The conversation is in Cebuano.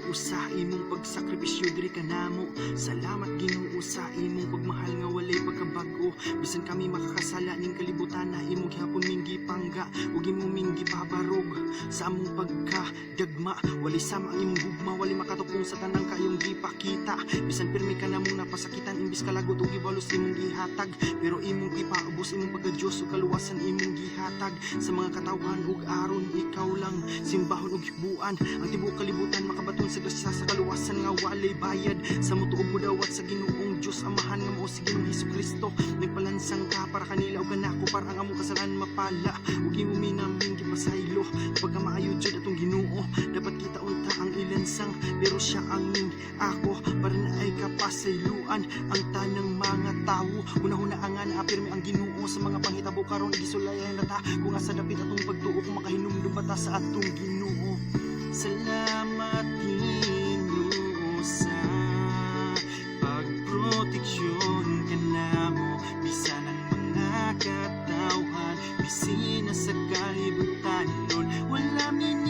Ginoo, sa imong pagsakripisyo diri kanamo. Salamat, Ginoo, sa imong pagmahal nga walay pagkabag-o. Bisan kami makakasala ning kalibutan na imo gihapon ming gipangga ug imo ming gipabarog sa among pagkadagma. Walay sama ang imong gugma, walay makatupong sa tanang kayong gipakita. Bisan pirmi ka namong napasakitan, imbis kalagot ug gibalos imong gihatag, pero imong gipaubos imong pagka-Dios ug kaluwasan imong gihatag sa mga katawhan ug aron ikaw lang simbahon ug hikbuan. Ang tibuok kalibutan makabaton sa grasya sa kaluwasan nga walay bayad sa motuo ug modawat sa Ginoong Dios Amahan nga mao si Ginoong Hesus Kristo. Nagpalansang ka para kanila ug kanako para ang among kasalanan mapala ug imo mi naming gipasaylo. Pagkamaayo jud atong Ginoo, dapat kita unta ang ilansang, pero siya ang ning ako para naay kapasayloan ang tanang mga tawo. Hunahuna nga naa pirmi ang Ginoo sa mga panghitabo karon. Gisulayan na ta kung asa dapit atong pagtuo, kung makahinumdum ba ta sa atong Ginoo. Salamat, Ginoo, sa pagproteksyon kanamo bisan ang mga katawhan busy na sa kalibutan nun wala mi.